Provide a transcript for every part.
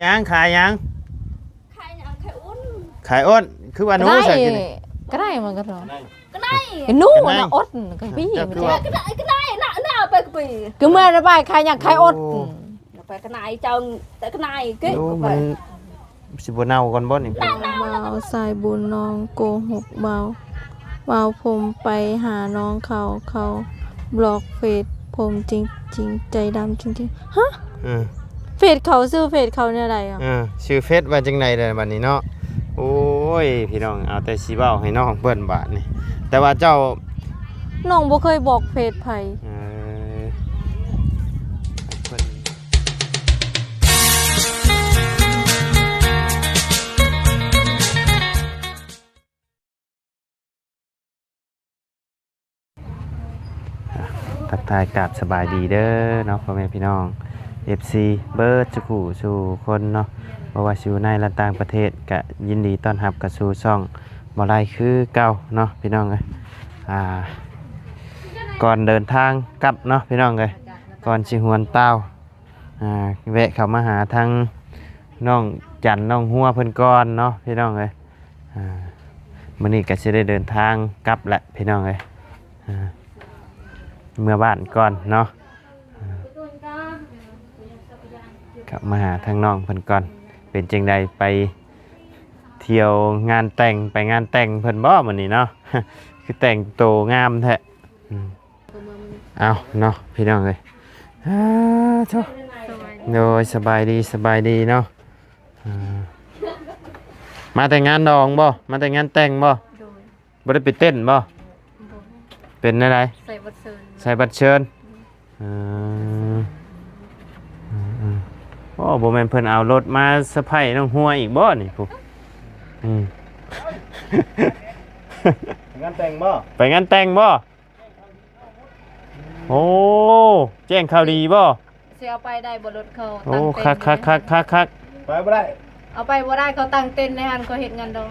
ຫຍັງ ຂາຍຫຍັງ? ຂາຍຫຍັງ? ຂາຍອຸ່ນ ຂາຍອຸ່ນ. ຄືວ່າໜູ ກະໄດ້ ໃສ່ກິນນີ້ ກະໄດ້ມັນກະດອກ ກະໄດ້ ກະໜູ ກະໄດ້ ນະ ອົດ ກະບີ ເຈົ້າຄືວ່າ ກະໄດ້ ກະໄດ້ ນະ ນະ ເອົາໄປກະບີ ກະເມື່ອໄດ້ໄປ ຂາຍຫຍັງ? ຂາຍອົດ ໂອ້ ໄປກະໄດ້ ເຈົ້າ ແຕ່ກະໄດ້ ໂອ້ ມັນຊິບໍ່ເນົ່າກ່ອນບໍ່ນີ້? ບ່າວສາຍບຸນ ນ້ອງໂກຫົກບ່າວ. ບ່າວ ຜົມໄປຫານ້ອງເຂົາ ເຂົາບລັອກເຟສຜົມຈິງໆ ໃຈດຳຈິງໆ. ຮະ? ເອີ ເຟສເຂົາ ຊື່ເຟສເຂົາແນວໃດອະ? ເອີ ຊື່ເຟສວ່າຈັ່ງໃດລະບາດນີ້ເນາະ? ໂອ້ຍ ພີ່ນ້ອງ ເອົາແຕ່ຊິເວົ້າໃຫ້ນ້ອງເພິ່ນບາດນີ້ ແຕ່ວ່າເຈົ້າ ນ້ອງບໍ່ເຄີຍບລັອກເຟສໃຜ. ເອີ ເພິ່ນ ອ່ະ ທັກທາຍກາບສະບາຍດີເດີເນາະ ພໍ່ແມ່ພີ່ນ້ອງ ເອັຟຊີ ເບິດສູ່ຄູ່ສູ່ຄົນເນາະ ບໍ່ວ່າຊິຢູ່ໃນ ແລະ ຕ່າງປະເທດ ກະຍິນດີຕ້ອນຮັບເຂົ້າສູ່ຊ່ອງບໍ່ໄລຄືເກົ່າເນາະ ພີ່ນ້ອງເອີຍ. ອ່າ ກ່ອນເດີນທາງກັບເນາະ ພີ່ນ້ອງເອີຍ ກ່ອນຊິຫວນຕ່າວ ອ່າ ແວະເຂົ້າມາຫາທາງນ້ອງຈັນ ນ້ອງຫົວເພິ່ນກ່ອນເນາະ ພີ່ນ້ອງເອີຍ. ອ່າ ມື້ນີ້ກະຊິໄດ້ເດີນທາງກັບແຫຼະ ພີ່ນ້ອງເອີຍ ອ່າ ເມືອບ້ານກ່ອນເນາະ. ອ່າ ເຂົ້າມາຫາທາງນ້ອງເພິ່ນກ່ອນ ເປັນຈັ່ງໃດ ໄປທ່ຽວງານແຕ່ງ ໄປງານແຕ່ງເພິ່ນບໍ່ມື້ນີ້ເນາະ? ຄືແຕ່ງໂຕງາມແທ້. ອືມ ເອົາເນາະ ພີ່ນ້ອງເອີຍ ອາໂທ້ ໂດຍ ສະບາຍດີ ສະບາຍດີເນາະ. ອ່າ ມາແຕ່ງານດອງບໍ່? ມາແຕ່ງານແຕ່ງບໍ່? ໂດຍ ບໍ່ໄດ້ໄປເຕັ້ນບໍ່? ບໍ່ ເປັນແນວໃດ? ໃສ່ບັດເຊີນ ໃສ່ບັດເຊີນ. ອືມ ເອີ ເອີ ໂອ້ ບໍ່ແມ່ນເພິ່ນເອົາລົດມາເຊີໄພນ້ອງຫົວອີກບໍ່ນີ້? ຜູ້ ອືມ ໄປງານແຕ່ງບໍ່? ໄປງານແຕ່ງບໍ່? ໂອ້ ແຈ້ງຂ່າວດີບໍ່? ຊິເອົາໄປໄດ້ບໍ່ລົດເຂົາ? ໂອ້ ຕັ້ງເຕັນ ຄັກໆໆໆໆ ໄປບໍ່ໄດ້ ເອົາໄປບໍ່ໄດ້ ເຂົາຕັ້ງເຕັນໃນຫັ້ນ ເຂົາເຮັດງານດອງ.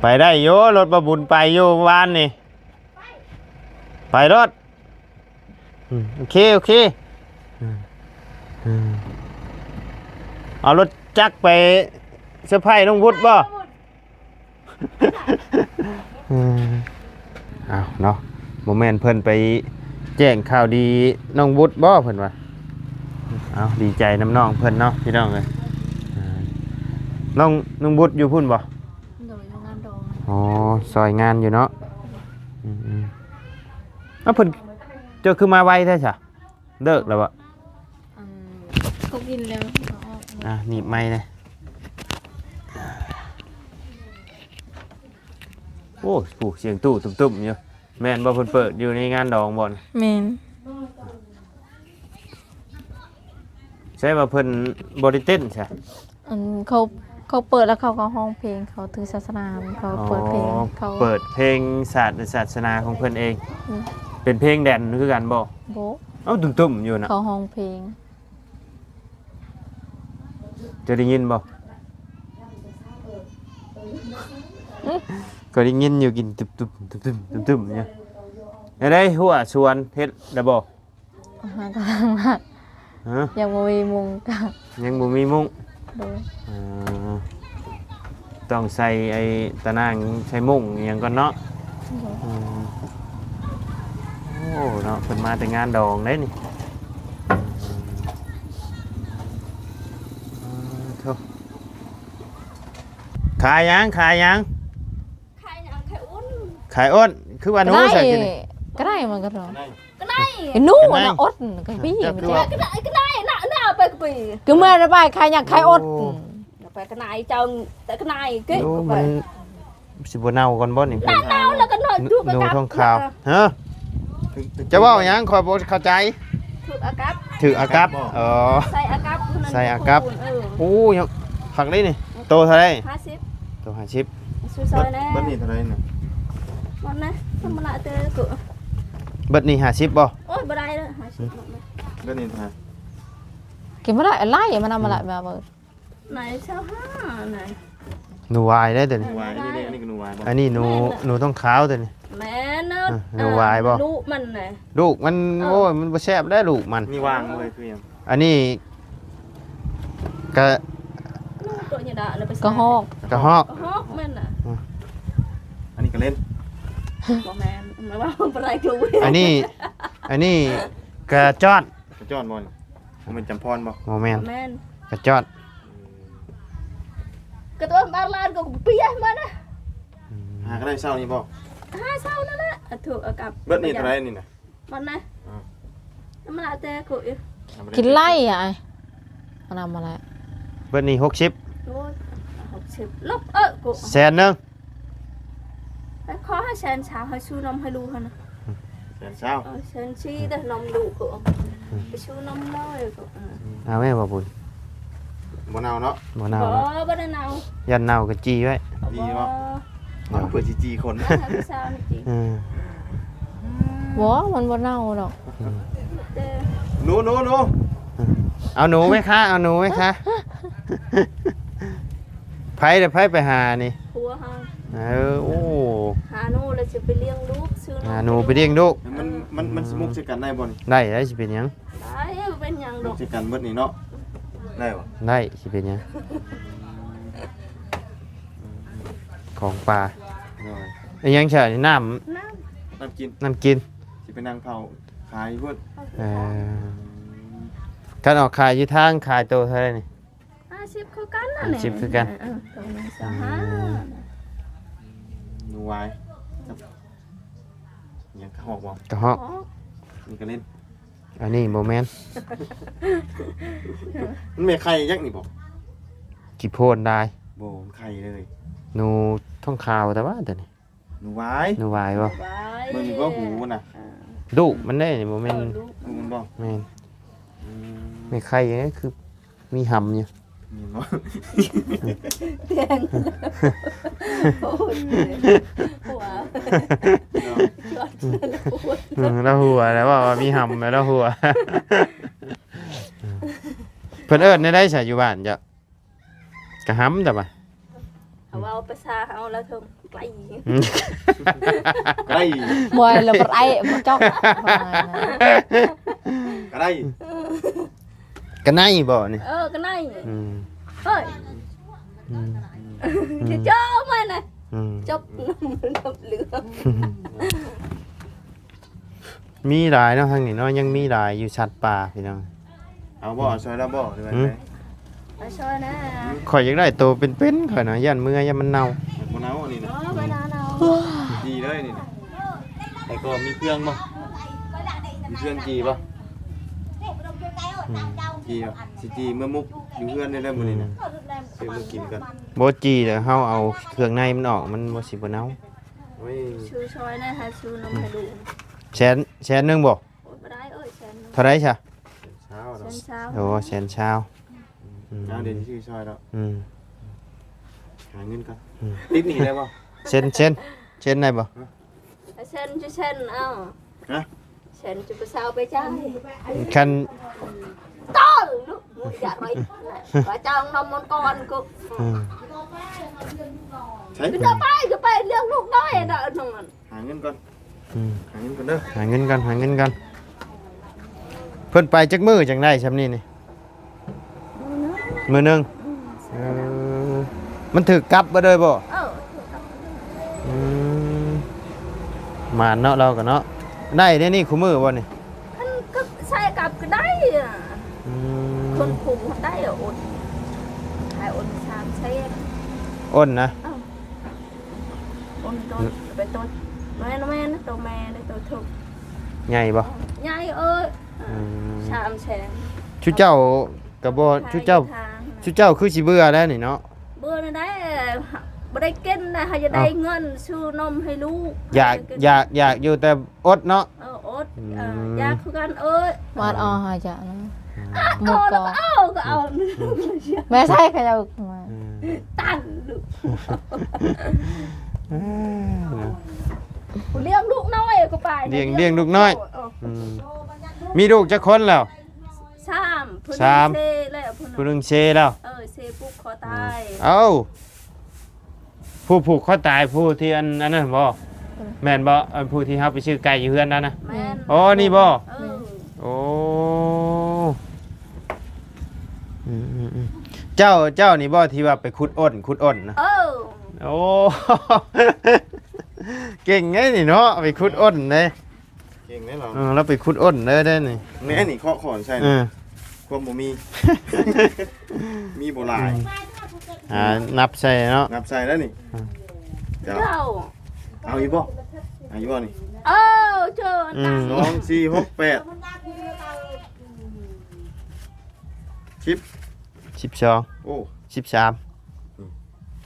ໄປໄດ້ຢູ່ ລົດບ່າວບຸນໄປຢູ່ວານນີ້ ໄປໂລດ. ອືມ ໂອເຄ ໂອເຄ ອືມ ອືມ ເອົາລົດຈັກໄປເຊີໄພນ້ອງວຸດບໍ່? ເອີ ເອົາເນາະ ບໍ່ແມ່ນເພິ່ນໄປແຈ້ງຂ່າວດີນ້ອງບຸດບໍ່ ເພິ່ນວ່າ? ເອົາ ດີໃຈນຳນ້ອງເພິ່ນເນາະ ພີ່ນ້ອງເອີຍ. ເອີ ນ້ອງ ນ້ອງບຸດຢູ່ພຸ້ນບໍ່? ໂດຍ ຢູ່ງານດອງ. ອໍ ຊ່ອຍງານຢູ່ເນາະ. ອືມໆ ເອົາ ເພິ່ນ ເຈົ້າຄືມາໄວແທ້ຊະ? ເລີກແລ້ວບໍ່? ອັນ ເຂົາກິນແລ້ວເຂົາອອກ. ອ່ະ ໜີບໄມແດ່. ໂອ້ ຜູ້ ສຽງຕູ້ຕຸ້ມໆຢູ່ ແມ່ນບໍ່? ເພິ່ນເປີດຢູ່ໃນງານດອງບໍ່? ແມ່ນ. ໃຊ່ວ່າເພິ່ນບໍ່ໄດ້ເຕັ້ນຊະ? ອັນ ເຂົາ ເຂົາເປີດແລ້ວເຂົາກໍຮ້ອງເພງ ເຂົາຖືສາສະໜາ ເຂົາເປີດເພງ. ອໍ ເຂົາເປີດເພງຊາດ ສາສະໜາຂອງເພິ່ນເອງ. ອືມ ເປັນເພງແດນຄືກັນບໍ່? ບໍ່. ເອົ້າ ຕຸ້ມໆຢູ່ນະ ເຂົາຮ້ອງເພງ. ເຈົ້າໄດ້ຍິນບໍ່? ກໍໄດ້ຍິນຢູ່ ກິນຕຶບໆ ຕຶບໆ ຕຶບໆ ຢູ່. ແນວໃດ ຮົ້ວສວນເຮັດແລ້ວບໍ່? ຫາກຳລັງ ຮະ? ຍັງບໍ່ມີມຸງກາງ. ຍັງບໍ່ມີມຸງ? ໂດຍ. ເອີ ຕ້ອງໃສ່ໄອ້ຕາໜ່າງ ໃສ່ມຸງອີ່ຫຍັງກ່ອນເນາະ. ໂດຍ. ອືມ ໂອ້ ເນາະ ເພິ່ນມາແຕ່ງານດອງເດ້ນີ້. ເອີ ໂທ້ ຂາຍຫຍັງ? ຂາຍຫຍັງ? ຂາຍຫຍັງ? ຂາຍອຸ່ນ. ຂາຍອຸ່ນ. ຄືວ່າໜູ ກະໄດ້ ໃສ່ກິນນີ້ ກະໄດ້ມັນກະດອງ. ກະໄດ້ ກະໜູ ກະໄດ້ ນະ ອົດ ກະບີ ເຈົ້າຄືວ່າ ກະໄດ້ ກະໄດ້ ນະ ນະ ເອົາໄປກະບີ ກະເມື່ອໄດ້ໄປ ຂາຍຫຍັງ? ຂາຍອົດ. ໂອ້ ໄປກະໄດ້ ເຈົ້າ ແຕ່ກະໄດ້ ໂອ້ ມັນຊິບໍ່ເນົ່າກ່ອນບໍ່ນີ້? ເນົ່າ ເນົ່າແລ້ວກໍໜ້ອຍ ດູໄປ ໜູ ກັບ ທອງຂາວ. ຮະ? ຈະເວົ້າຫຍັງ? ຂ້ອຍບໍ່ເຂົ້າໃຈ. ຖືກອາກັບ ຖືກອາກັບ. ອໍ ໃສ່ອາກັບ ໃສ່ອາກັບ. ເອີ ໂອ້ ຄັກເດ້ນີ້. ໂຕເທົ່າໃດ? ຫ້າສິບ. ໂຕຫ້າສິບ. ຊື້ຊ່ອຍແດ່. ເບິດນີ້ເທົ່າໃດນະ? ໝົດນະ ທຳມະດາເຕີ ເບິດນີ້ຫ້າສິບບໍ່? ໂອ້ຍ ບໍ່ໄດ້ເດີ ຫ້າສິບ ໝົດນະ. ເບິດນີ້ເທົ່າໃດ? ກິນບໍ່ໄດ້ ໄລ່ມັນເອົາມາ ອືມ ໄລ່ມາເບິດ. ໄດ້ຊາວຫ້ານະ. ໜູວາຍເດ້ໂຕນີ້. ໜູວາຍ ອັນນີ້ເດ້ ອັນນີ້ກໍໜູວາຍບໍ່? ອັນນີ້ໜູ ແມ່ນນະ ໜູຕ້ອງຂາວໂຕນີ້. ແມ່ນນະ. ອ່າ ໜູວາຍບໍ່? ລູກມັນນະ. ລູກມັນ. ເອີ ໂອ້ຍ ມັນບໍ່ແຊບເດ້ລູກມັນ. ນີ້ຫວ່າງເລີຍຄືຫຍັງ? ອັນນີ້ ກະ ກະຮອກ ກະຮອກ ກະຮອກແມ່ນນະ. ອັນນີ້ກະເຫຼັ້ນ ບໍ່ແມ່ນ ມາເວົ້າບໍ່ໄດ້ຄື ອັນນີ້ ອັນນີ້ກະຈອດ ກະຈອດບໍ່ນີ້? ບໍ່ແມ່ນຈຳພອນບໍ່? ບໍ່ແມ່ນ ບໍ່ແມ່ນ ກະຈອດ. ກະຕົວບາງລ້ານກໍເປຍມານະ. ຫາກະໄດ້ເຊົ້ານີ້ບໍ່? ຫາເຊົ້ານັ້ນແຫຼະ ອາ ຖືກເອົາກັບ ເບິດນີ້ເທົ່າໃດນີ້ນະ? ມັນນະ ອືມ ມັນລະແຕ່ໂກະ ກິນໄລ່ອະ ອັນນັ້ນມາແລ້ວ ເບິດນີ້ຫົກສິບ ໂອ້ຍ ຫົກສິບ ລົບ ເອີ ໂກະ ແສນໜຶ່ງ ໄປຂໍໃຫ້ແສນຊາວ ໃຫ້ຊື້ນົມໃຫ້ລູກຫັ້ນນະ ແສນຊາວ ເອີ ແສນສີ່ເດີ ນົມລູກໂກະ ອືມ ໄປຊື້ນົມເລີຍໂກະ ເອີ ເອົາແມ່ບໍ່ບຸນ ບໍ່ເນົ່າເນາະ ບໍ່ເນົ່າ ບໍ່ ເນາະ ບໍ່ໄດ້ເນົ່າ ຢ້ານເນົ່າກໍຈີ່ໄວ້ ດີບໍ່? ເອົາ ເພື່ອຊິຈີ່ຄົນ ເອີ ບໍ່ ມັນບໍ່ເນົ່າດອກ ອືມ ໜູ ໜູ ໜູ ເອົາໜູໄວ້ຄ່າ ເອົາໜູໄວ້ຄ່າ ໃຜລະ ໃຜໄປຫານີ້? ຜົວເຮົາ ເອີ ໂອ້ ຫາໜູແລ້ວຊິໄປລ້ຽງລູກ ຊື້ນົມ ຫາໜູໄປລ້ຽງລູກ ມັນ ມັນ ມັນຊິມຸກໃສ່ກັນໄດ້ບໍ່ນີ້? ໄດ້ ໄດ້ ຊິເປັນຫຍັງ? ໄດ້ ບໍ່ເປັນຫຍັງດອກ ມຸກໃສ່ກັນເບິດນີ້ເນາະ ໄດ້ບໍ່? ໄດ້ ຊິເປັນຫຍັງ? ຂອງປ່າ ໂດຍ ອີຫຍັງຊະນີ້? ນ້ຳ ນ້ຳ ນ້ຳກິນ ນ້ຳກິນ ຊິໄປນັ່ງເຜົາຂາຍຢູ່ພຸ້ນ ເອີ ຄັນອອກຂາຍຢູ່ທາງ ຂາຍໂຕເທົ່າໃດນີ້? ຫ້າສິບຄືກັນນັ້ນແຫຼະ ຫ້າສິບຄືກັນ ເອີ ໂຕໜຶ່ງຊາວຫ້າ ອືມ ໜູຫວາຍ ຫຍັງ ກະຮອກບໍ່? ກະຮອກ ນີ້ກະເຫຼັ້ນ ອັນນີ້ບໍ່ແມ່ນ ມັນແມ່ໄຂ່ຍັກນີ້ບໍ່? ຂີ້ໂພນດາຍ ບໍ່ ມັນໄຂ່ເລີຍ ໜູທ້ອງຂາວແຕ່ວ່າຕົວນີ້ ໜູຫວາຍ ໜູຫວາຍບໍ່? ຫວາຍ ເບິ່ງນີ້ບໍ່ ຫູນະ ອ່າ ດຸມັນເດ້ນີ້ ບໍ່ແມ່ນ ເອີ ດຸ ດຸມັນບໍ່? ແມ່ນ ອືມ ແມ່ໄຂ່ນີ້ຄືມີຫຳຢູ່ ມີບໍ່? ແຕງ ໂອ້ຍ ຫົວ ເນາະ ອືມ ລາວຫົວແລ້ວ ວ່າ ວ່າມີຫຳແລ້ວ ລາວຫົວ ເພິ່ນເອີ້ນແນວໃດຊະຢູ່ບ້ານເຈົ້າ? ກະຫຳແຕ່ວ່າ ເຮົາເວົ້າພາສາເຮົາລະເຖິງໄກ ອືມ ໄກ ບໍ່ລະບໍ່ໄອບໍ່ຈອກ ກະໄດ້ ກະໄນບໍ່ນີ້? ເອີ ກະໄນ ອືມ ເອີຍ ອືມ ຈະເຈີມັນນະ ອືມ ຈົບ ຈົບເລື່ອງ ມີຫຼາຍເນາະ ທາງນີ້ເນາະ ຍັງມີຫຼາຍຢູ່ ສັດປ່າພີ່ນ້ອງ. ເອົາບໍ່? ເອົາຊ່ອຍລາວບໍ່ ຫຼືວ່າ ຫືມ ໃດ? ເອົາຊ່ອຍນະ. ຂ້ອຍຢາກໄດ້ໂຕເປັນໆ ຂ້ອຍນະ ຢ້ານເມື່ອ ຢ້ານມັນເນົ່າ. ບໍ່ເນົ່າອັນນີ້ນະ. ເອີ ບໍ່ເນົ່າ ດີເລີຍນີ້ນະ. ແລ້ວກໍມີເຟືອງບໍ່? ມີເຟືອງຈີ່ບໍ່? ອືມ ຈີ່ບໍ່? ຊິຈີ່ເມືອມຸກຢູ່ເຮືອນໄດ້ເລີຍມື້ນີ້ນະ. ອືມ ຊື້ມາກິນກ່ອນ. ບໍ່ ຈີ່ແລ້ວເຮົາເອົາເຄື່ອງໃນມັນອອກ ມັນບໍ່ ຊິບໍ່ເນົ່າ. ໂອ້ຍ ຊື້ຊ່ອຍແດ່ ຫາຊື້ນົມໃຫ້ລູກ. ແສນ ແສນໜຶ່ງບໍ່? ໂອ້ຍ ບໍ່ໄດ້ເອີຍ ແສນໜຶ່ງ. ເທົ່າໃດຊະ? ແສນຊາວ. ໂອ້ ແສນຊາວ. ອືມ ເອົາ ດຽວຊິຊື້ຊ່ອຍດອກ. ອືມ ຫາເງິນກ່ອນ. ອືມ ຕິດໜີ້ໄດ້ບໍ່? ເຊັນ ເຊັນ ເຊັນໄດ້ບໍ່? ຮະ? ເຊັນ ຈະເຊັນເອົາ. ຮະ? ເຊັນຈະໄປເຊົ່າໄປຈ່າຍ. ຄັນ ຕອນລູກ ຢ່າໄປ ວ່າຈ້າງນຳມັນກ່ອນກໍ. ອືມ ໃສ? ຄືຈະໄປ ຄືໄປລ້ຽງລູກນ້ອຍນະ ອັນນັ້ນ. ຫາເງິນກ່ອນ. ອືມ ຫາເງິນກ່ອນເດີ. ຫາເງິນກ່ອນ ຫາເງິນກ່ອນ. ເພິ່ນໄປຈັກມື້ຈັ່ງໄດ້ຊ່ຳນີ້ນີ້? ມື້ໜຶ່ງ. ເອີ ມັນຖືກກັບເບິດເລີຍບໍ່? ເອີ ອືມ ໝານເນາະ ລາວກໍເນາະ. ໄດ້ແນວນີ້ຄູ່ມື້ບໍ່ນີ້? ຄັນກັບ ໃສ່ກັບກໍໄດ້ອະ. ອືມ ຄົນຜູ້ໄດ້ອະ ອົນ ຂາຍອົນສາມແສນ. ອົນນະ? ເອີ ອົນໂຕ ໄປໂຕ ແມ່ນ ແມ່ນ ໂຕແມ່ ໂຕເຖິກ. ໃຫຍ່ບໍ່? ໃຫຍ່ເອີຍ. ອືມ ສາມແສນ. ຊຸເຈົ້າກໍບໍ່ ຂາຍ ຊຸເຈົ້າ ຢູ່ທາງນະ ຊຸເຈົ້າຄືຊິເບື່ອແລ້ວນີ້ເນາະ. ເບື່ອແນວໃດ ບໍ່ໄດ້ກິນນະ ເຮົາຢາກໄດ້ ເອົ້າ ເງິນຊື້ນົມໃຫ້ລູກ. ຢາກ ຢາກ ຢາກຢູ່ ແຕ່ອົດເນາະ. ເອີ ອົດ. ອືມ ເອີ ຢາກຄືກັນເອີຍ. ວາດອອກຫາຈະນະ. ອືມ ໝົດກໍ ເອົາ ກໍເອົາ ອືມ ແມ່ໃຊ້ຂະເຈົ້າມາ. ອືມ ຕັນລູກ. ເອີ ນະ ລ້ຽງລູກນ້ອຍກໍໄປ ລ້ຽງ ລ້ຽງລູກນ້ອຍ. ເອີ ອືມ ມີລູກຈັກຄົນແລ້ວ? ສາມ. ຜູ້ໜຶ່ງ ສາມ ເຊແລ້ວ ຜູ້ໜຶ່ງ ຜູ້ໜຶ່ງເຊແລ້ວ. ເອີ ເຊຜູກຄໍຕາຍ. ອືມ ເອົ້າ ຜູ້ຜູກຄໍຕາຍ ຜູ້ທີ່ອັນ ອັນນັ້ນບໍ່? ເອີ ແມ່ນບໍ່? ອັນຜູ້ທີ່ເຮົາໄປຊື້ໄກ່ຢູ່ເຮືອນນັ້ນນະ. ແມ່ນ. ອໍ ນີ້ບໍ່? ເອີ ໂອ້ ອືມ ອືມໆໆ ເຈົ້າ ເຈົ້ານີ້ບໍ່ທີ່ວ່າໄປຂຸດອົ້ນ ຂຸດອົ້ນນະ? ເອີ ໂອ້ ເກັ່ງເດ້ນີ້ເນາະ ໄປຂຸດອົ້ນເດ້. ເກັ່ງເດ້ລາວ ເອີ ລາວໄປຂຸດອົ້ນເດີ ເດ້ນີ້ ແນ່ນີ້ເຄາະຂອນໃສ່ ເອີ ຄວາມບໍ່ມີ ມີບໍ່ຫຼາຍ ອືມ ຫານັບໃສ່ເນາະ ນັບໃສ່ແລ້ວນີ້ ອືມ ເຈົ້າ ເຈົ້າ ເອົາອີກບໍ່? ເອົາອີກບໍ່ນີ້? ເອີ ເຈີ ອືມ ສອງ ສີ່ ຫົກ ແປດ ສິບ ສິບສອງ ໂອ້ ສິບສາມ ອືມ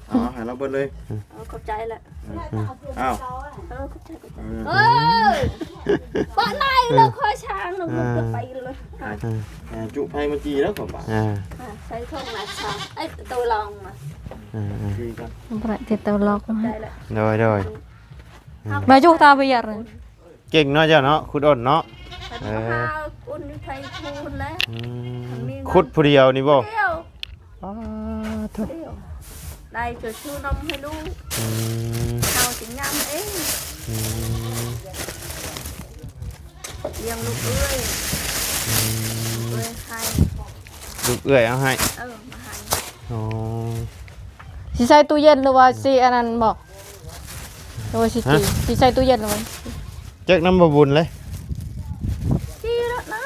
ເອົາໃຫ້ລາວເບິດເລີຍ ເອີ ຂອບໃຈລະ ເອີ ເອົາ ເອີ ຂອບໃຈ ຂອບໃຈ ເອີ ເອີ ບໍ່ໄດ້ແລ້ວ ເອີ ຂໍຊ່າງລະ ເອີ ມັນກໍໄປເລີຍ ອ່າ ອ່າ ຈຸໄຟມາຈີ່ແລ້ວກໍບາດ ອ່າ ອ່າ ໃສ່ຖົງໜັກຊະ ເອີ ໂຕລອງມາ ເອີ ເອີ ດີກັນ ບໍ່ໄດ້ຕິດໂຕລອກມາ ຂອບໃຈລະ ໂດຍ ໂດຍ ອືມ ມາຈຸຕາໄປຢາກ ເກັ່ງເນາະເຈົ້າເນາະ ຂຸດອົ້ນເນາະ ເອີ ຂຸດຢູ່ໄທພູນແຫຼະ ອືມ ຂຸດຜູ້ດຽວນີ້ບໍ່? ຜູ້ດຽວ ປາດໂທ້ ຜູ້ດຽວ ໄດ້ຈະຊື້ນົມໃຫ້ລູກ ອືມ ເຮົາຊິຍຳເອງ ອືມ ລ້ຽງລູກເອື້ອຍ ອືມ ເອື້ອຍໃຫ້ ລູກເອື້ອຍເອົາໃຫ້ ເອີ ມາໃຫ້ ອໍ ຊິໃສ່ຕູ້ເຢັນ ຫຼືວ່າຊິອັນນັ້ນບໍ່? ໂອ້ຍ ຊິ ຮະ? ຈີ່ ຊິໃສ່ຕູ້ເຢັນລະມັນ ຈັກນຳບໍ່ບຸນເລີຍ ຈີ່ລະນະ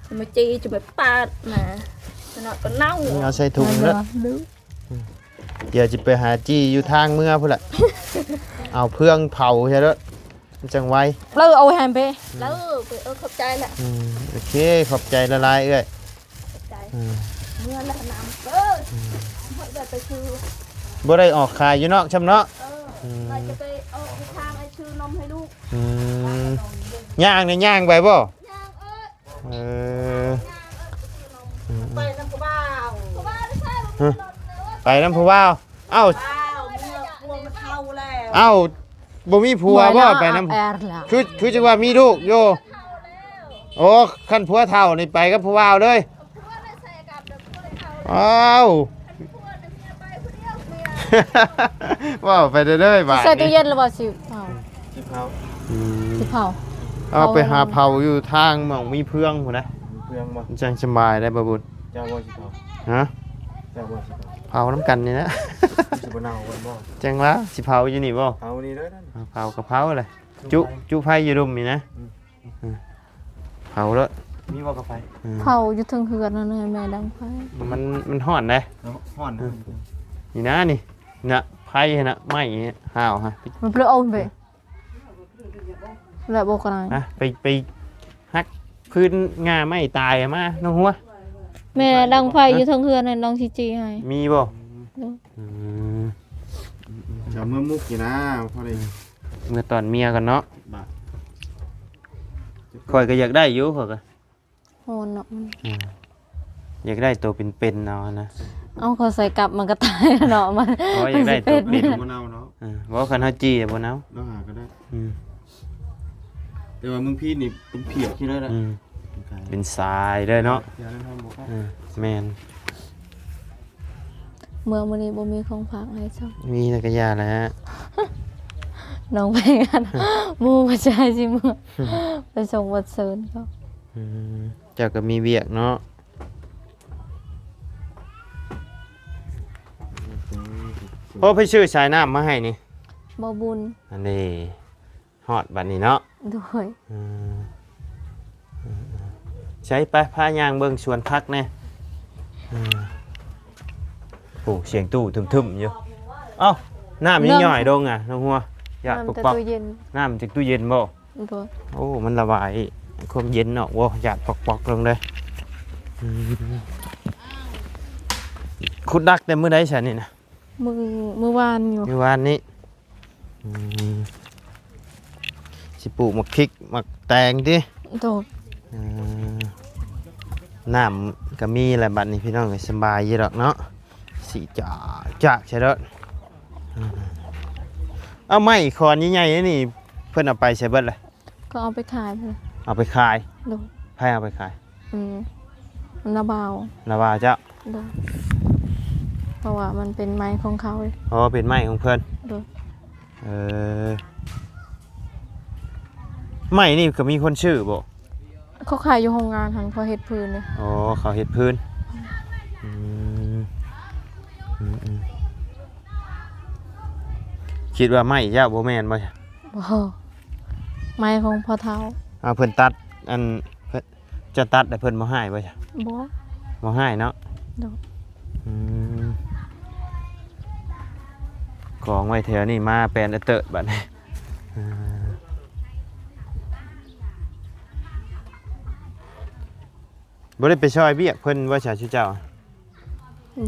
ຈະມາຈີ່ ຈະມາປາດນະ ສະເນາະກໍເນົ່າ ເອົາໃສ່ຖົງເດີ ດຽວຊິໄປຫາຈີ່ຢູ່ທາງເມືອພຸ້ນລະ ເອົາເຟືອງເຜົາໃສ່ເດີ ມັນຈັ່ງໄວ ເລີ ເອົາໃຫ້ເພ ເລີ ເອີ ຂອບໃຈລະ ອືມ ໂອເຄ ຂອບໃຈຫຼາຍໆ ເອື້ອຍ ຂອບໃຈ ອືມ ເມືອລະນຳ ເອີ ອືມ ເຮົາໄດ້ໄປຊື້ ບໍ່ໄດ້ອອກຂາຍຢູ່ນອກຊ້ຳເນາະ ເອີ ອືມ ວ່າຈະໄປອອກທາງໄປຊື້ນົມໃຫ້ລູກ ອືມ ຍ່າງນີ້ຍ່າງໄປບໍ່? ຍ່າງ ເອີ ເອີ ອືມ ໄປນຳຜູ້ບ່າວ ຮະ ໄປນຳຜູ້ບ່າວ ເອົ້າ ເອີ ເມຍຜົວມັນເຖົ້າແລ້ວ ເອົ້າ ບໍ່ມີຜົວບໍ່? ໄປນຳ ຄື ຄືຈັ່ງວ່າມີລູກຢູ່ ໂອ້ ຄັນຜົວເຖົ້ານີ້ໄປກັບຜູ້ບ່າວເລີຍ ອ້າວ ເວົ້າໄປເລື້ອຍໆ ບາດນີ້ ຊິໃສ່ຕູ້ເຢັນຫຼືວ່າຊິເຜົາ? ຊິເຜົາ ອືມ ຊິເຜົາ ເອົາໄປຫາເຜົາຢູ່ທາງໝ່ອງມີເຟືອງພຸ້ນນະ ມີເຟືອງບໍ່? ມັນຈັ່ງສະບາຍໄດ້ບໍ່ບຸນ ເຈົ້າບໍ່ຊິເຜົາ? ຮະ? ເຈົ້າບໍ່ຊິເຜົາ? ເຜົານຳກັນນີ້ນະ ຊິບໍ່ເນົ່າກ່ອນບໍ່? ຈັ່ງວ່າຊິເຜົາຢູ່ນີ້ບໍ່? ເຜົານີ້ເດີ ເອົາ ເຜົາກໍເຜົາແຫຼະ ຈຸ ຈຸໄຟຢູ່ລຸ່ມນີ້ນະ ອືມ ເຜົາໂລດ ມີບໍ່ກາໄຟ? ອືມ ເຜົາຢູ່ເທິງເຮືອນນັ້ນ ໃຫ້ແມ່ດັງໄຟ ມັນ ມັນຮ້ອນເດ້ ເນາະ ຮ້ອນ ອືມ ນີ້ນະ ນີ້ນະ ໄຟຫັ້ນນະ ໄມ້ຫ້າວຮະ ມັນເລີຍເອົາໄປ ແລ້ວບໍ່ກະໄດ້ ໄປ ໄປຫັກພື້ນງ່າໄມ້ຕາຍມາ ນ້ອງຫົວ ແມ່ດັງໄຟຢູ່ເທິງເຮືອນນັ້ນ ນ້ອງຊິຈີ່ໃຫ້ ມີບໍ່? ໂດຍ ອືມ ຈະເມືອມຸກຢູ່ນະ ພໍໄດ້ ເມືອຕອນເມຍກ່ອນເນາະ ບາດ ຂ້ອຍກໍຢາກໄດ້ຢູ່ ຂ້ອຍກໍ ຮ້ອນເນາະ ມັນ ອືມ ຢາກໄດ້ໂຕເປັນໆ ເອົາຫັ້ນນະ ເອົາ ເຂົາໃສ່ກັບມັນກໍຕາຍແລ້ວເນາະ ມັນ ໂອ້ຍ ຢາກໄດ້ໂຕເປັນ ມັນຊິເປັນ ບໍ່ເນົ່າເນາະ ເອີ ບໍ່ ຄັນເຮົາຈີ່ບໍ່ເນົ່າ ລອງຫາກໍໄດ້ ອືມ ແຕ່ວ່າເມືອງພີນນີ້ເປັນເຜຍຂີ້ເລີຍນະ ອືມ ເປັນສາຍເລີຍເນາະ ເອີ ແມ່ນ ເມືອມື້ນີ້ບໍ່ມີຂອງຝາກໃຫ້ຊ້ຳ ມີແລ້ວກໍຢ່າແຫຼະ ນ້ອງໄປງານ ໝູ່ມາຈາຍຊິເມືອ ໄປສົ່ງວັດເຊີນເຂົາ ອືມ ເຈົ້າກໍມີວຽກເນາະ ໂອ້ ໃຜຊື້ສາຍນ້ຳມາໃຫ້ນີ້ ບໍ່ບຸນ ອັນນີ້ ຮອດບັດນີ້ເນາະ ໂດຍ ອືມ ໃສ ໄປ ພາຍ່າງເບິ່ງສວນຜັກແດ່ ອືມ ໂອ້ ສຽງຕູ້ທຶ້ມໆ ຢູ່ ເອົ້າ ນ້ຳຍັງຍ່ອຍລົງອ່ະ ນ້ອງຫົວ ຢາກ ນ້ຳ ປອກໆ ຈາກຕູ້ເຢັນ ນ້ຳຈາກຕູ້ເຢັນບໍ່? ໂດຍ ໂອ້ ມັນລະບາຍຄວາມເຢັນອອກບໍ່? ຢາກປອກໆ ລົງເດີ ອືມ ຂຸດດັກແຕ່ມື້ໃດຊັ້ນນີ້ນະ? ມື້ ມື້ວານຢູ່ ມື້ວານນີ້ ອືມ ຊິປູກໝາກພິກໝາກແຕງຕິ? ໂດຍ ອືມ ນ້ຳກໍມີແລ້ວ ບັດນີ້ພີ່ນ້ອງກໍສະບາຍຢູ່ດອກເນາະ ຊິຈາກຈາກໃສ່ໂລດ ອືມ ເອົາໄມ້ຂອນໃຫຍ່ໆ ນີ້ ເພິ່ນເອົາໄປໃສເບິດລະ? ກໍເອົາໄປຂາຍພຸ້ນ ເອົາໄປຂາຍ ໂດຍ ໃຜເອົາໄປຂາຍ? ອືມ ນ້າບ່າວ ນ້າບ່າວເຈົ້າ ໂດຍ ເພາະວ່າມັນເປັນໄມ້ຂອງເຂົາ ອໍ ເປັນໄມ້ຂອງເພິ່ນ ໂດຍ ເອີ ໄມ້ນີ້ກໍມີຄົນຊື້ບໍ່? ເຂົາຂາຍຢູ່ໂຮງງານຫັ້ນ ເຂົາເຮັດພື້ນເດ້ ອໍ ເຂົາເຮັດພື້ນ ອືມ ອືມໆ ຄິດວ່າໄມ້ເຈົ້າບໍ່ແມ່ນບໍ່? ບໍ່ ໄມ້ຂອງພໍ່ເຖົ້າ. ອ້າວ ເພິ່ນຕັດ ອັນ ເພິ່ນ ເຈົ້າຕັດແລ້ວເພິ່ນບໍ່ຮ້າຍບໍ່? ບໍ່ ບໍ່ຮ້າຍເນາະ. ໂດຍ. ອືມ ກອງໄວ້ແຖວນີ້ ມາແປນອະເຕີດບັດນີ້. ເອີ ບໍ່ໄດ້ໄປຊ່ອຍວຽກເພິ່ນບໍ່ຊະ ຊຸເຈົ້າ?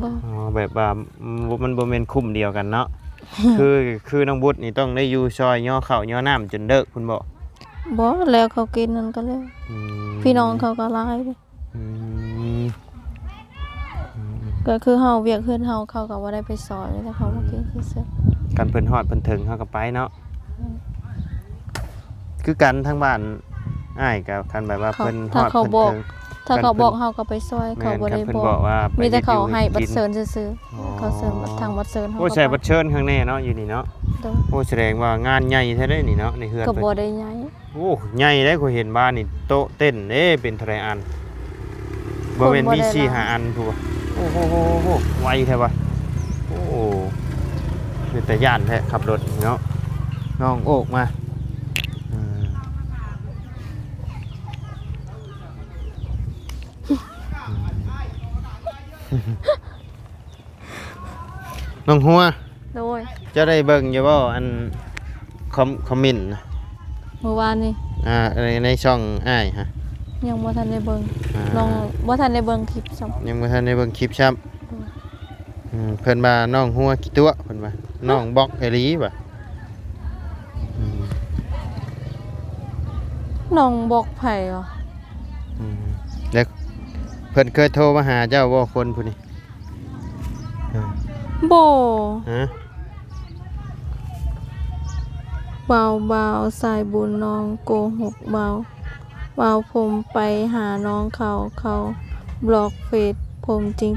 ບໍ່. ອໍ ແບບວ່າ ອືມ ມັນບໍ່ແມ່ນຄຸ້ມດຽວກັນເນາະ. ຄື ຄືນ້ອງບຸດນີ້ຕ້ອງໄດ້ຢູ່ຊ່ອຍຍໍເຂົ້າຍໍນ້ຳຈົນເລີກພຸ້ນບໍ່? ບໍ່ ແລ້ວເຂົາກິນນັ້ນກໍແລ້ວ. ອືມ ພີ່ນ້ອງເຂົາກໍຫຼາຍ. ອືມ ອືມໆ ກໍຄືເຮົາ ວຽກເຮືອນເຮົາ ເຂົາກໍບໍ່ໄດ້ໄປຊ່ອຍ ມີແຕ່ເຂົາມາກິນຊື່ໆ. ຄັນເພິ່ນຮອດເພິ່ນເຖິງ ເຮົາກໍໄປເນາະ. ອືມ ຄືກັນທາງບ້ານອ້າຍກໍ ຄັນແບບວ່າເພິ່ນຮອດເພິ່ນເຖິງ ຖ້າເຂົາບອກເຮົາກໍໄປຊ່ອຍ. ແມ່ນ ເຂົາບໍ່ໄດ້ບອກ ຄັນເພິ່ນບອກວ່າ ມີແຕ່ເຂົາໃຫ້ບັດເຊີນຊື່ໆ. ອໍ ເຂົາເຊີນທາງບັດເຊີນ. ໂອ້ ໃສ່ບັດເຊີນຂ້າງແນ່ເນາະ ຢູ່ນີ້ເນາະ. ໂດຍ. ໂອ້ ສະແດງວ່າງານໃຫຍ່ແທ້ເດ້ນີ້ເນາະ ໃນເຮືອນ. ກໍບໍ່ໄດ້ໃຫຍ່. ໂອ້ ໃຫຍ່ເດ້ ຂ້ອຍເຫັນບ້ານນີ້ ໂຕະເຕັນເດ້ ເປັນເທົ່າໃດອັນ? ບໍ່ແມ່ນມີສີ່ຫ້າອັນພຸ້ນ. ໂອ້ໂຫ ໄວແທ້ວະ. ໂອ້ ເປັນຕາຢ້ານແທ້ ຂັບລົດເນາະ. ນ້ອງໂອກມາ ອືມ ນ້ອງຫົວ. ໂດຍ. ເຈົ້າໄດ້ເບິ່ງຢູ່ບໍ່ ອັນ ຄອມ ຄອມເມັນນະ? ມື້ວານນີ້. ອ່າ ໃນ ໃນຊ່ອງອ້າຍຫະ? ຍັງບໍ່ທັນໄດ້ເບິ່ງ. ອ່າ ນ້ອງບໍ່ທັນໄດ້ເບິ່ງຄລິບຊ້ຳ. ຍັງບໍ່ທັນໄດ້ເບິ່ງຄລິບຊ້ຳ. ໂດຍ. ອືມ ເພິ່ນວ່ານ້ອງຫົວຂີ້ຕົວະ ເພິ່ນວ່າ. ຮະ? ນ້ອງບລັອກອີ່ຫຼີວ່າ. ອືມ ນ້ອງບລັອກໃຜຫວາ? ອືມ ແລ້ວເພິ່ນເຄີຍໂທມາຫາເຈົ້າບໍ່ ຄົນຜູ້ນີ້? ບໍ່. ຮະ? ບ່າວ ບ່າວສາຍບຸນ ນ້ອງໂກຫົກບ່າວ. ວ່າຜົມໄປຫານ້ອງເຂົາ ເຂົາບລັອກເຟສຜົມຈິງ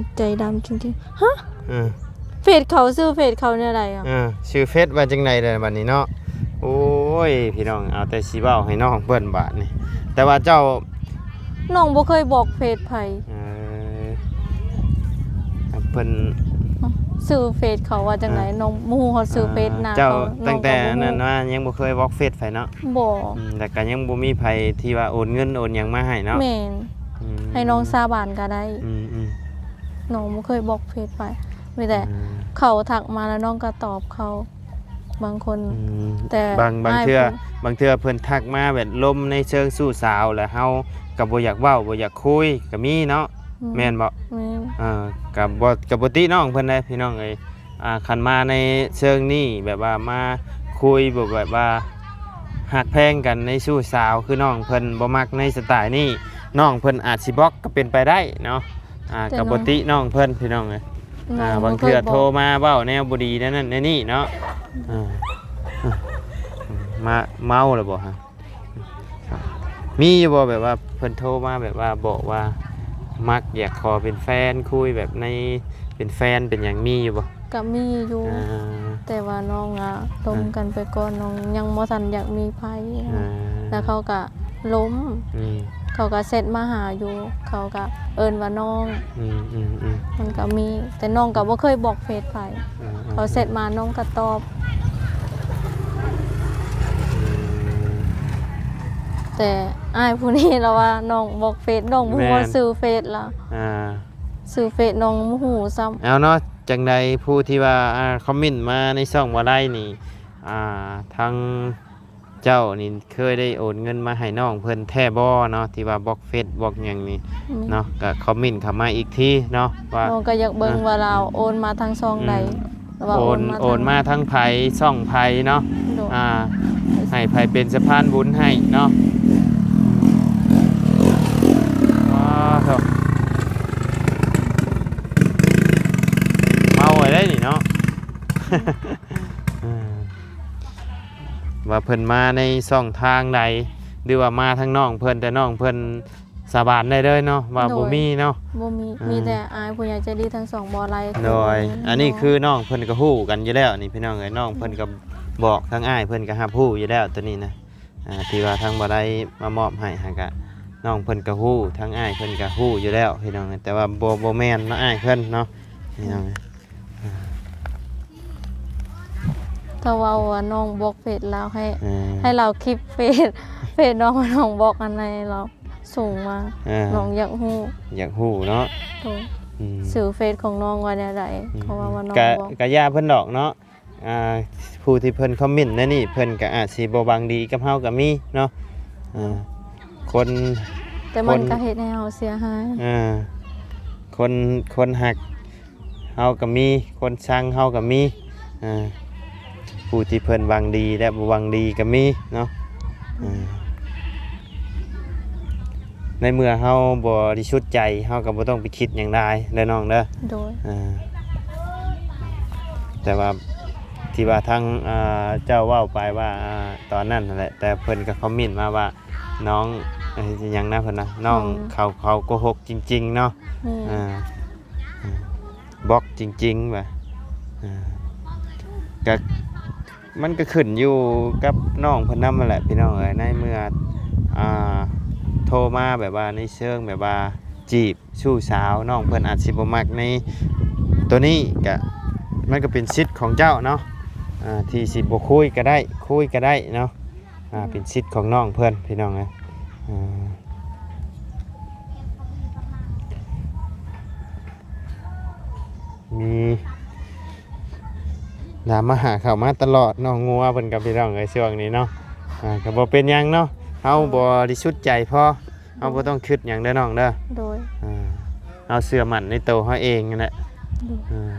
ໆ ໃຈດຳຈິງໆ. ຮະ? ເອີ ເຟສເຂົາ ຊື່ເຟສເຂົາແນວໃດອະ? ເອີ ຊື່ເຟສວ່າຈັ່ງໃດລະບັດນີ້ເນາະ? ໂອ້ຍ ພີ່ນ້ອງ ເອົາແຕ່ຊິເວົ້າໃຫ້ນ້ອງເພິ່ນບາດນີ້. ແຕ່ວ່າເຈົ້າ ນ້ອງບໍ່ເຄີຍບລັອກເຟສໃຜ. ເອີ ເພິ່ນ ຊື່ເຟສເຂົາວ່າຈັ່ງໃດ? ອ່າ ນ້ອງບໍ່ຮູ້ຮອດຊື່ເຟສ ອ່າ ໜ້າເຂົາ. ເຈົ້າ ນ້ອງກໍບໍ່ຮູ້ ຕັ້ງແຕ່ນັ້ນມາຍັງບໍ່ເຄີຍບລັອກເຟສໃຜເນາະ? ບໍ່. ອືມ ແລ້ວກໍຍັງບໍ່ມີໃຜທີ່ວ່າໂອນເງິນໂອນຫຍັງມາໃຫ້ເນາະ? ແມ່ນ. ອືມ ໃຫ້ນ້ອງສາບານກໍໄດ້. ອືມໆ ນ້ອງບໍ່ເຄີຍບລັອກເຟສໃຜ ມີແຕ່ ອືມ ເຂົາທັກມາແລ້ວນ້ອງກໍຕອບເຂົາ. ບາງຄົນ ອືມ ແຕ່ບາງ ບາງເທື່ອ ບາງເທື່ອເພິ່ນທັກມາແບບລົມໃນເຊີງຊູ້ສາວ ແລ້ວເຮົາກໍບໍ່ຢາກເວົ້າ ບໍ່ຢາກຄຸຍກໍມີເນາະ. ອືມ ແມ່ນບໍ່? ແມ່ນ. ເອີ ກໍບໍ່ ກໍບໍ່ຕິນ້ອງເພິ່ນເດ້ ພີ່ນ້ອງເອີຍ. ອ່າ ຄັນມາໃນເຊີງນີ້ ແບບວ່າມາຄຸຍ ແບບ ແບບວ່າຮັກແພງກັນໃນຊູ້ສາວ ຄືນ້ອງເພິ່ນບໍ່ມັກໃນສະໄຕນີ້ ນ້ອງເພິ່ນອາດຊິບລັອກກໍເປັນໄປໄດ້ເນາະ. ອ່າ ແຕ່ ກໍບໍ່ຕິນ້ອງເພິ່ນ ພີ່ນ້ອງເອີຍ. ນ້ອງ ອ່າ ບໍ່ເຄີຍບອກ ບາງເທື່ອໂທມາເວົ້າແນວບໍ່ດີແນວນັ້ນແນວນີ້ເນາະ. ອ່າ ມາເມົາແລ້ວບໍ່ຮະ? ມີຢູ່ບໍ່ ແບບວ່າເພິ່ນໂທມາ ແບບວ່າບອກວ່າມັກ ຢາກຂໍເປັນແຟນ ຄຸຍແບບໃນ ເປັນແຟນເປັນຫຍັງ ມີຢູ່ບໍ່? ກໍມີຢູ່ ອ່າ ແຕ່ວ່ານ້ອງອະລົມກັນໄປກ່ອນ ນ້ອງຍັງບໍ່ທັນຢາກມີໃຜ. ອ່າ ແລ້ວເຂົາກະລົມ ອືມ ເຂົາກະແຊັດມາຫາຢູ່ ເຂົາກະເອີ້ນວ່ານ້ອງ. ອືມໆໆ ມັນກະມີ ແຕ່ນ້ອງກະບໍ່ເຄີຍບລັອກເຟສໃຜ. ອ່າໆໆ ເຂົາແຊັດມານ້ອງກະຕອບ. ອືມ ແຕ່ອ້າຍຜູ້ນີ້ລາວວ່ານ້ອງບລັອກເຟສ ນ້ອງບໍ່ຮູ້ວ່າ ແມ່ນ ຊື່ເຟສລາວ. ອ່າ ຊື່ເຟສນ້ອງບໍ່ຮູ້ຊ້ຳ. ເອົາເນາະ ຈັ່ງໃດຜູ້ທີ່ວ່າ ອ່າ ຄອມເມັນມາໃນຊ່ອງບໍ່ໄດ້ນີ້ ອ່າ ທາງເຈົ້ານີ້ເຄີຍໄດ້ໂອນເງິນມາໃຫ້ນ້ອງເພິ່ນແທ້ບໍ່ເນາະ ທີ່ວ່າບລັອກເຟສບລັອກຫຍັງນີ້ ອືມ ເນາະ ກໍຄອມເມັນເຂົ້າມາອີກທີເນາະ ວ່າ ນ້ອງກໍຢາກເບິ່ງ ອ່າ ວ່າລາວໂອນມາທາງຊ່ອງໃດ ອືມ ວ່າໂອນ ໂອນມາທາງ ໂອນມາທາງໃຜ ຊ່ອງໃຜເນາະ. ໂດຍ. ອ່າ ໃຫ້ໃຜເປັນສະພານບຸນໃຫ້ເນາະ. ວ້າ ເມົາໄວ້ໄດ໋ນີ້ເນາະ. ອືມ ວ່າເພິ່ນມາໃນຊ່ອງທາງໃດ ຫຼືວ່າມາທາງນ້ອງເພິ່ນ ແຕ່ນ້ອງເພິ່ນສາບານໄດ້ເລີຍເນາະ ວ່າ ໂດຍ ບໍ່ມີເນາະ. ບໍ່ມີ. ອ່າ ມີແຕ່ອ້າຍຜູ້ໃຫຍ່ໃຈດີທັງສອງບໍ່ໄດ້. ໂດຍ. ອັນນີ້ຄືນ້ອງເພິ່ນກໍຮູ້ກັນຢູ່ແລ້ວນີ້ ພີ່ນ້ອງເອີຍ ນ້ອງເພິ່ນກໍບອກ ທາງອ້າຍເພິ່ນກໍຮັບຮູ້ຢູ່ແລ້ວໂຕນີ້ນະ. ອ່າ ທີ່ວ່າທາງບໍ່ໄດ້ມາມອບໃຫ້ຫັ້ນກະ ນ້ອງເພິ່ນກໍຮູ້ ທາງອ້າຍເພິ່ນກໍຮູ້ຢູ່ແລ້ວພີ່ນ້ອງ ແຕ່ວ່າບໍ່ ບໍ່ແມ່ນເນາະ ອ້າຍເພິ່ນເນາະ ພີ່ນ້ອງ. ຖ້າເວົ້າວ່ານ້ອງບລັອກເຟສລາວ ໃຫ້ ເອີ ໃຫ້ລາວຄລິບເຟສ ເຟສນ້ອງ ນ້ອງບລັອກອັນໃດ ລາວສົ່ງມາ ເອີ ນ້ອງຢາກຮູ້ ຢາກຮູ້ເນາະ ໂດຍ ອືມ ຊື່ເຟສຂອງນ້ອງວ່າແນວໃດ ອືມ ເພາະວ່າ ວ່ານ້ອງ ກະ ບລັອກ ກະຢ່າເພິ່ນດອກເນາະ ອ່າ ຜູ້ທີ່ເພິ່ນຄອມເມັນແນວນີ້ ເພິ່ນກໍອາດຊິບໍ່ຫວັງດີກັບເຮົາກໍມີເນາະ ອ່າ ຄົນ ແຕ່ມັນ ຄົນ ກໍເຮັດໃຫ້ເຮົາເສຍຫາຍ ອ່າ ຄົນ ຄົນຮັກ ເຮົາກໍມີ ຄົນຊັງເຮົາກໍມີ ອ່າ ຜູ້ທີ່ເພິ່ນຫວັງດີ ແລະ ບໍ່ຫວັງດີກໍມີເນາະ ອ່າ ໃນເມື່ອເຮົາບໍລິສຸດໃຈ ເຮົາກໍບໍ່ຕ້ອງໄປຄິດຫຍັງຫຼາຍເດີນ້ອງເດີ ໂດຍ ອ່າ ແຕ່ວ່າທີ່ວ່າທາງ ອ່າ ເຈົ້າເວົ້າໄປວ່າ ອ່າ ຕອນນັ້ນຫັ້ນແຫຼະ ແຕ່ເພິ່ນກໍຄອມເມັນມາວ່າ ນ້ອງ ເອີ ຫຍັງນະເພິ່ນນະ ນ້ອງ ນ້ອງ ເຂົາ ເຂົາໂກຫົກຈິງໆເນາະ ອືມ ອ່າ ບລັອກຈິງໆວ່າ ອ່າ ກະ ມັນກະຂຶ້ນຢູ່ກັບນ້ອງເພິ່ນນຳຫັ້ນແຫຼະພີ່ນ້ອງເອີຍ ໃນເມື່ອ ອ່າ ໂທມາແບບວ່າໃນເຊີງແບບວ່າຈີບ ຊູ້ສາວ ນ້ອງເພິ່ນອາດຊິບໍ່ມັກໃນໂຕນີ້ ກະ ມັນກະເປັນສິດຂອງເຈົ້າເນາະ ອ່າ ທີ່ຊິບໍ່ຄຸຍກະໄດ້ ຄຸຍກະໄດ້ເນາະ ອ່າ ເປັນສິດຂອງນ້ອງເພິ່ນພີ່ນ້ອງເອີຍ ອ່າ ມີ ດາມມາຫາເຂົ້າມາຕະຫຼອດເນາະ ງົວເພິ່ນກໍພີ່ນ້ອງເອີຍ ຊ່ວງນີ້ເນາະ ອ່າ ກໍບໍ່ເປັນຫຍັງເນາະ ເຮົາ ໂດຍ ບໍລິສຸດໃຈພໍ ເຮົາບໍ່ຕ້ອງຄິດຫຍັງເດີນ້ອງເດີ ໂດຍ ອ່າ ເຮົາເຊື່ອໝັ້ນໃນໂຕເຮົາເອງນັ້ນແຫຼະ ໂດຍ ອ່າ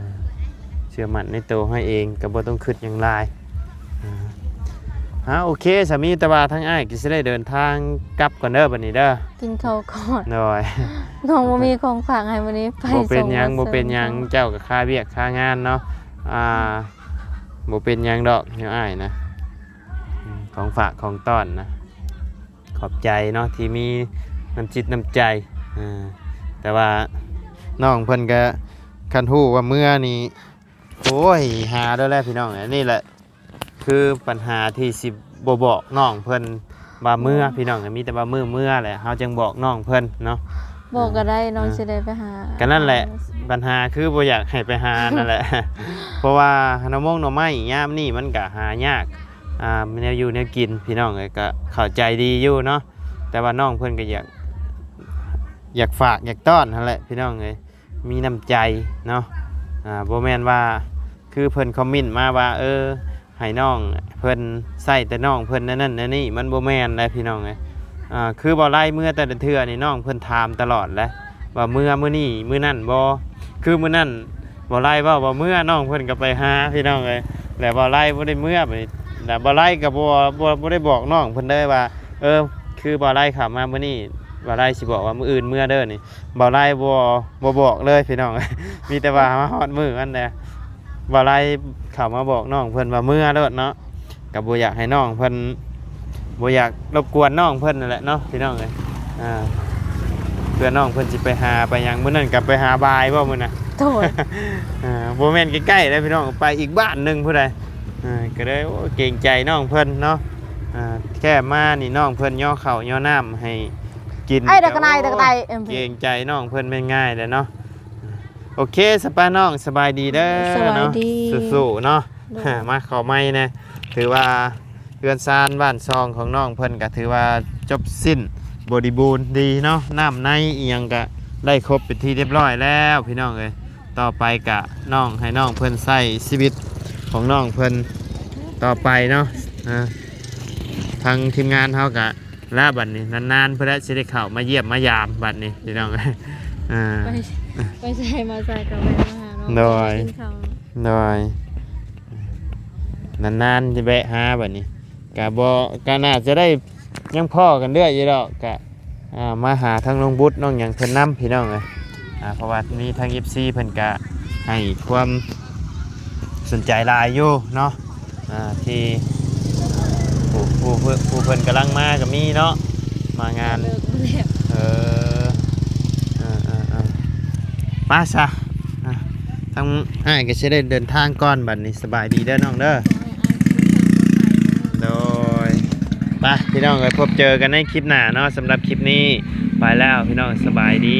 ເຊື່ອໝັ້ນໃນໂຕເຮົາເອງ ກໍບໍ່ຕ້ອງຄິດຫຍັງຫຼາຍ ອ່າ ອ່າ ໂອເຄ ສາມີ ແຕ່ວ່າທາງອ້າຍກໍຊິໄດ້ເດີນທາງກັບກ່ອນເດີ ບັດນີ້ເດີ ກິນເຂົ້າກ່ອນ ໂດຍ ນ້ອງບໍ່ມີຂອງຝາກໃຫ້ມື້ນີ້ ໄປ ບໍ່ເປັນຫຍັງ ບໍ່ເປັນຫຍັງ ເຈົ້າກໍຄາວຽກຄາງານເນາະ ອ່າ ບໍ່ເປັນຫຍັງດອກ ແນວອ້າຍນະ ຂອງຝາກຂອງຕ້ອນນະ ຂອບໃຈເນາະ ທີ່ມີນ້ຳຈິດນ້ຳໃຈ ເອີ ແຕ່ວ່ານ້ອງເພິ່ນກໍ ຄັນຮູ້ວ່າເມືອນີ້ ໂອ້ຍ ຫາໂລດແຫຼະພີ່ນ້ອງ ອັນນີ້ແຫຼະ ຄືບັນຫາທີ່ຊິບໍ່ບອກນ້ອງເພິ່ນວ່າເມືອ ເອີ ພີ່ນ້ອງ ມີແຕ່ວ່າມື້ເມືອແຫຼະ ເຮົາຈຶ່ງບອກນ້ອງເພິ່ນເນາະ ບອກກໍໄດ້ ເອີ ນ້ອງ ເອີ ຊິໄດ້ໄປຫາ ກໍນັ້ນແຫຼະ ບັນຫາຄືບໍ່ຢາກໃຫ້ໄປຫານັ້ນແຫຼະ ເພາະວ່າໜໍ່ມົງໜໍ່ໄມ້ຍາມນີ້ມັນກໍຫາຍາກ ອ່າ ແນວຢູ່ແນວກິນ ພີ່ນ້ອງເອີຍ ກໍເຂົ້າໃຈດີຢູ່ເນາະ ແຕ່ວ່ານ້ອງເພິ່ນກໍຢາກ ຢາກຝາກຢາກຕ້ອນຫັ້ນແຫຼະ ພີ່ນ້ອງເອີຍ ມີນ້ຳໃຈເນາະ ອ່າ ບໍ່ແມ່ນວ່າຄືເພິ່ນຄອມເມັນມາວ່າ ເອີ ໃຫ້ນ້ອງເພິ່ນໃຊ້ແຕ່ນ້ອງເພິ່ນແນວນັ້ນແນວນີ້ ມັນບໍ່ແມ່ນໃດພີ່ນ້ອງເອີຍ ອ່າ ຄືບ່າວໄລເມືອແຕ່ລະເທື່ອນີ້ ນ້ອງເພິ່ນຖາມຕະຫຼອດແຫຼະ ວ່າເມືອມື້ນີ້ມື້ນັ້ນບໍ່ ຄືມື້ນັ້ນບ່າວໄລເວົ້າວ່າເມືອ ນ້ອງເພິ່ນກໍໄປຫາພີ່ນ້ອງເອີຍ ແລ້ວບ່າວໄລບໍ່ໄດ້ເມືອ ບາດນີ້ ແລ້ວບ່າວໄລກໍບໍ່ ບໍ່ ບໍ່ໄດ້ບອກນ້ອງເພິ່ນເລີຍວ່າ ເອີ ຄືບ່າວໄລເຂົ້າມາມື້ນີ້ ບ່າວໄລຊິບອກວ່າມື້ອື່ນເມືອເດີນີ້ ບ່າວໄລບໍ່ ບໍ່ບອກເລີຍພີ່ນ້ອງ ມີແຕ່ວ່າມາຮອດມື້ມັນແຫຼະ ບ່າວໄລເຂົ້າມາບອກນ້ອງເພິ່ນວ່າເມືອໂລດເນາະ ກໍບໍ່ຢາກໃຫ້ນ້ອງເພິ່ນ ບໍ່ຢາກລົບກວນນ້ອງເພິ່ນນັ້ນແຫຼະເນາະ ພີ່ນ້ອງເອີຍ ອ່າ ເພື່ອນ້ອງເພິ່ນຊິໄປຫາໄປຫຍັງ ມື້ນັ້ນກໍໄປຫາບ່າຍບໍ່ມື້ນະ ໂດຍ ອ່າ ບໍ່ແມ່ນໃກ້ໆເດ້ພີ່ນ້ອງ ໄປອີກບ້ານໜຶ່ງພຸ້ນໃດ ອ່າ ກໍເລີຍ ໂອ້ ເກງໃຈນ້ອງເພິ່ນເນາະ ອ່າ ແຄ່ມານີ້ນ້ອງເພິ່ນຍໍເຂົ້າຍໍນ້ຳໃຫ້ ກິນ ໄອ້ດະກະໄນ ໂອ້ ດະກະໄນ ເອີ ເກງໃຈນ້ອງເພິ່ນແມ່ນງ່າຍແຫຼະເນາະ ໂອເຄ ສະປານ້ອງ ສະບາຍດີເດີ ສະບາຍດີ ເນາະ ສູ້ໆເນາະ ໂດຍ ມາເຂົ້າໃໝ່ແດ່ ຖືວ່າເຮືອນຊານບ້ານຊ່ອງຂອງນ້ອງເພິ່ນກໍຖືວ່າຈົບສິ້ນບໍລິບູນດີເນາະ ນ້ຳໃນອີ່ຫຍັງກໍໄດ້ຄົບເປັນທີ່ຮຽບຮ້ອຍແລ້ວ ພີ່ນ້ອງເອີຍ ຕໍ່ໄປກະນ້ອງ ໃຫ້ນ້ອງເພິ່ນໃຊ້ຊີວິດຂອງນ້ອງເພິ່ນຕໍ່ໄປເນາະ ອ່າ ທາງທີມງານເຮົາກະລາບັດນີ້ ນານໆເພິ່ນລະຊິໄດ້ເຂົ້າມາຢ້ຽມມາຢາມບັດນີ້ພີ່ນ້ອງ ອ່າ ໄປ ໄປໃສມາໃສກະແວ່ມາຫາເນາະ ໂດຍ ກິນເຂົ້າ ໂດຍ ນານໆຊິແວະຫາບັດນີ້ ກະບໍ່ ກະໜ້າຈະໄດ້ຍັງພໍ້ກັນເລື້ອຍຢູ່ດອກ ກະ ອ່າ ມາຫາທາງນ້ອງບຸດນ້ອງຫຍັງເພິ່ນນຳ ພີ່ນ້ອງເອີຍ ອ່າ ເພາະວ່າມີທາງເອັຟຊີເພິ່ນກະໃຫ້ຄວາມສົນໃຈຫຼາຍຢູ່ເນາະ ອ່າ ທີ່ຜູ້ ຜູ້ ຜູ້ ຜູ້ເພິ່ນກຳລັງມາກໍມີເນາະ ມາງານ ເລີກແລ້ວ ເອີ ເອີ ເອີ ເອີ ມາຊະ ອ່າ ທາງອ້າຍກໍຊິໄດ້ເດີນທາງກ່ອນບັດນີ້ ສະບາຍດີເດີນ້ອງເດີ ໂດຍ ໄປ ໄປພີ່ນ້ອງເອີຍ ພົບເຈີກັນໃນຄລິບໜ້າເນາະ. ສຳລັບຄລິບນີ້ໄປແລ້ວພີ່ນ້ອງ ສະບາຍດີ.